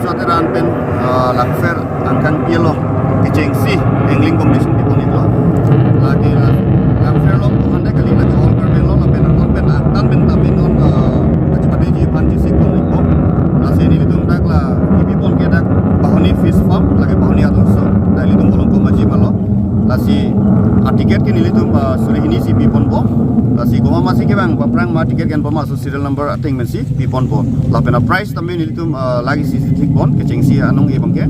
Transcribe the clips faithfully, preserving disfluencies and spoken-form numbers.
Chot eran pen, ah, Langpher angkang pi along kechengsi angling competition pipon iklo. Lake la Langpher along tu hande kali, lake all Karbi along lapen non pen angtan pen tame non, ah, aji pade ji aphan chisi pon ikpo. Lasi nelitum dak la kepipon ke dak Bahoni Fish Farm, lake Bahoni atum so. Dak nelitum Volongkom Aji malo. Lasi a ticket ke nelitum, ah, suri hini si piponpo. Lasi komat masi kevang aphrang ma ticket ke-en pon ma laso serial number ateng pensi piponpo. Lapen a price tame nelitum, ah, lake isi si thikpon, kechengsi anong-e abangke.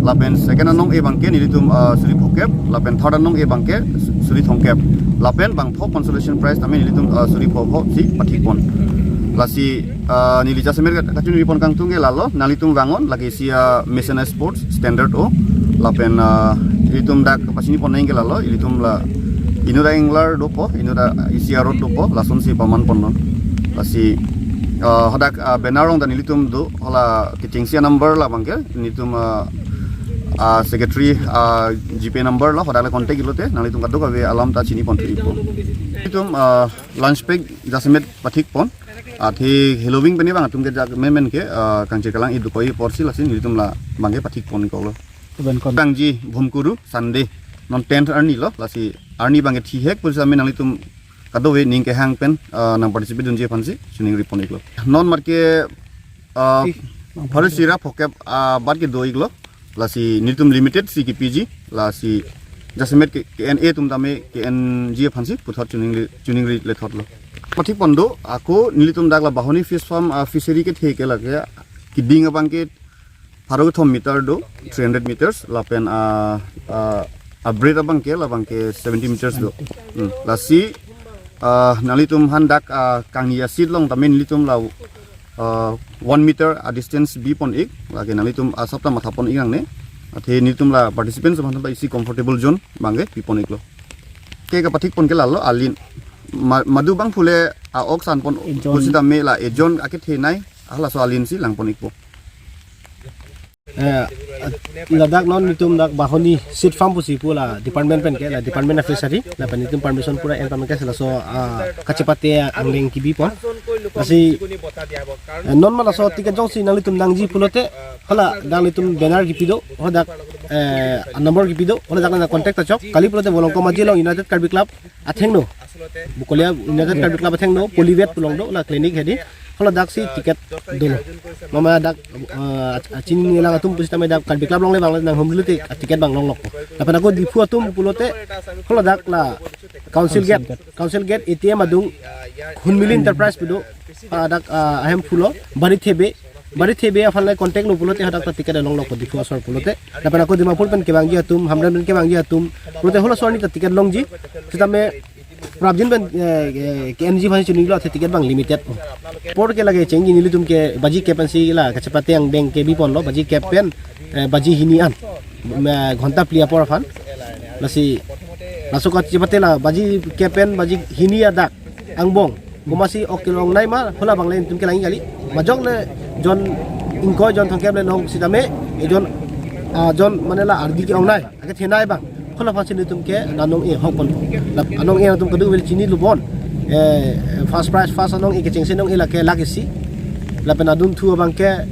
Lapen second anong-e abangke nelitum, ah, suri phokep, lapen third anong-e abangke su-, suri thomkep. Lapen bangpho consolation prize tame nelitum, ah, suri phopho si pathikpon. Lasi, ah, neli jasemet ka-, kachiningri pon kangtung ke lalo, nanglitum vang-un, lake isi a mesen a sports standard o. Lapen, ah, nelitum dak pachini pon nangji ke lalo, ilitum la inut a-angler dopo, inut a isi a-road dopo, lasonsi paman ponnon. Lasi, ah, hadak, ah, banner along ta nelitum do, hala kechengsi a-number labangke, nelitum, ah, ah, secretary, ah, GPay number lo, hadak le contact iklote, nanglitum kadokave alam ta chini pon thu ikpo. Nelitum, ah, lunch pack jasemet pathikpon. Athe heloving pen abang atum ke jak menmen ke, ah, kangchir kalang idu koi porsi lasi nelitum labangke pathikpon iklo. Even kon- Kangji Bhumkuru Sunday non tenth arni lo, lasi arni abangke thihek pusi tame nanglitum kadokave ning kehang pen, ah, nang participate dunji aphansi chiningri pon iklo. Non marke, ah, Ih, pharo sira phokep, ah, bat kedo iklo. Lasi nelitum limited si kepiji, lasi jasemet ke, ke-en-e atum tame ke-enji aphansi puthot chiningri, chiningri lethotlo. Pathikpon do, ako nelitum dak la Bahoni Fish Farm, ah, fishery kethe ke lake keding abangke pharo kethom meter do, three hundred meters, lapen, ah, ah, a-breadth abangke labangke seventy meters do. Hmm. Lasi, ah, nanglitum aphan dak, ah, kangni a-seat along tame nelitum la, ah, one meter a-distance bipon ik, lake nanglitum asap ta mathapon ik nangne. Athe nelitum la participants aphan ta isi comfortable zone abangke pipon iklo. Ke kapathikpon ke lalo alin. Ma-, madu abang phule a-ok sanpon Ejon. Pusi tame la ejon akethenei, ah, laso alin si langpon ikpo. Eh, ladak non nelitum dak Bahoni Seed Farm pusi pu la department pen ke, la Department of Fishery, lapen nelitum permission pura en pame ke laso, ah, kachepate angling kebipon. Lasi, eh, non ma laso ticket jongsi nanglitum nangji pulote, hala dak nelitum banner kepi do, hadak, eh, number kepi do, hala dak nang contact ta chok, kali pulote Volongkom Aji along United Karbi Club athengno, Bokolia United Karbi Club athengno, Polyvet pu along do, la clinic hedi, hala dak si ticket dolo. Mama dak, eh, ach-, achini lang atum pusi tame dak Karbi Club along le abang le nanghumri lote ticket abang longlokpo. Lapen ako Diphu atum pulote, hala dak la Council Gate, Council Gate A T M adung Hunmili Enterprise pu do, ah, dak, ah, ahem pulo, Bari Thebe, Bari Thebe aphan le contact lo pulote hadak ta ticket longlokpo Diphu asor pulote. Lapen ako Dimapur pen kevangji atum, Hamren pen kevangji atum pulote hala asor ni ta ticket longji. Sitame prapjin pen, eh, eh, ke-enji aphan chinilo athe ticket abang limited. Apor ke lake chengji nelitum ke baji kep pensi la kachepate angdeng ke biponlo, baji kep pen, eh, baji hini an. Me ghonta phli apor aphan. Lasi, laso kachepate la baji kep pen baji hini adak angbong. Komatsi ok kelongnei ma, hala abang le nelitum kelang kali. Majok le jon ingkoi jon thomkep le long sitame, ejon, ah, jon mane la ardi ke-ongnei, akethenei abang. Hala aphansi nelitum ke anong-e hokpon. La anong-e atum kadokave chinilo bon. Eh, first prize, first anong-e kechengsi anong-e lake lakh isi. Lapen adunthu abangke,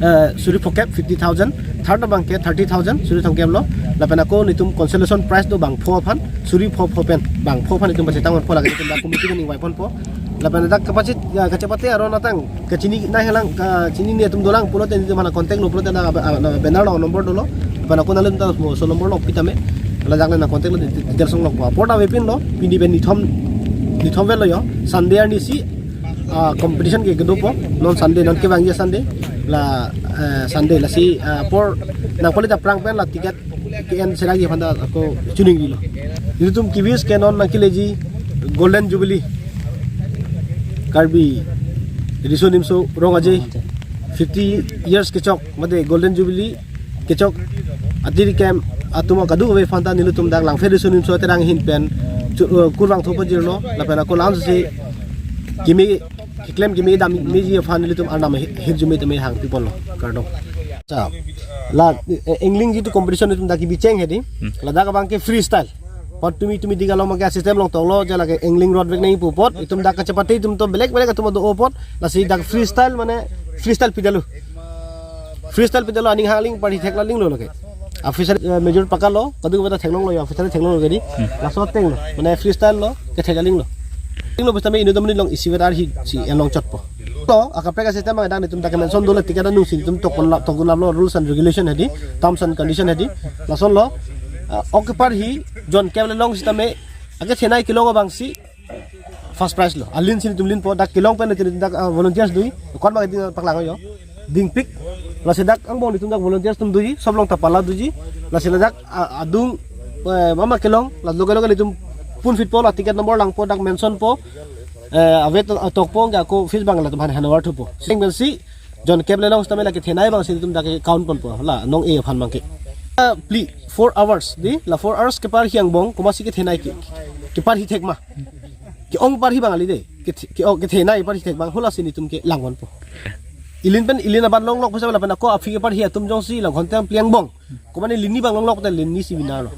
eh, suri phokep fifty thousand, third abangke thirty thousand, suri thomkep lo. Lapen ako nelitum consolation prize do bangpho aphan, suri phopho pen, bangpho aphan nelitum pachetang ponpo lake nelitum dak committee pen ingvai ponpo. Lapen dak kapachit, ya, kachepate aron atang, kachini nangji lang, kachinine atum dolang pulote nelitum aphan contact lo pulote na, na banner lo number dolo. Lapen ako nanglitum ta laso number lo pitame. Ladak le nang contact lo, details longlokpo. Apor ta avepinlo, pini pen nithom, nithom vel lo yo, Sunday arni si, ah, competition ke kedopo, non Sunday, non kevangji Sunday, la, eh, Sunday, lasi, ah, apor nangpali ta aphrang pen la ticket ke-en seragi aphan ta ako chiningrilo. Nelitum kevis ke non nangkeleji Golden Jubilee Karbi Riso Nimso Rong Aje fifty years kechok, mate Golden Jubilee kechok atiri kem atum kadokave aphan ta nelitum dak Langpher Riso Nimso Terang ahin pen chu-, eh, kurvangthu pajirlo, lapen ako lam si keme, keklem keme damji aphan nelitum arnam hi-, hirjume tame hangpiponlo, kardom. Cha, la, eh, angling jitu competition nelitum dak kebicheng hedi, Hmm. ladak abangke freestyle. Apot tumi tumi dik along abangke system longtoklo, ja lake angling rod vek nangji pu apot, itum dak kachepate itum to belek belek atum do apot, lasi dak freestyle mane freestyle pidalo. Freestyle pite lo, aning hang aling party thek aling lo lake. Officer, eh, major pakalo, kadokave ta theklonglo ya, officer theklonglo kedi. Laso ateng lo, mane freestyle lo, kethek aling lo. Aling lo basta me inut amonit along isivet arhi si elong chotpo. To, akaprek a-system abang dak netum dak mention dolo, ticket anung si netum tokpon la, tokpon lo rules and regulation hedi, terms and condition hedi. Lason lo, ah, ok keparhi, jonkep le long sitame, akethenei kelong abang si, first prize lo. Alin si netum linpo, dak kelong pen netum dak, ah, volunteers dui. Kon ma ding paklang yo. Dingpik. Lasi dak angbong netum dak volunteers atum dui, sob long ta pala duiji. Lasi ladak, ah, adung, eh, mama kelong, la loge loge netum pun fitpo, la ticket number langpo, dak mention po. Eh, ave to, ah, tokpo, nggak ko fees abang latum aphan hand over thupo. Sing pensi, jonkep le long sitame la kethenei abang si netum dak count ponpo. La nong-e aphan abang ke. Ah, pli, four hours, dei, la four hours keparhi angbong, komatsi kethenei ke, keparhi thek ma. Ke-ong parhi abang kali dei. Ke, ke, oh, kethenei parhi thek abang, hala si netum kelang ponpo. Ilin pen, ilin aban longlok pusi lapen ako aphi keparhi atum jongsi la ghonta phli angbong. Komatne linni abang longlok te linni si winner lo.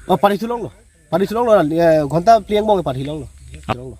Oh, parhi thu longlo. Parhi thu longlo, eh, ghonta phli angbong parhi longlo. Longlo.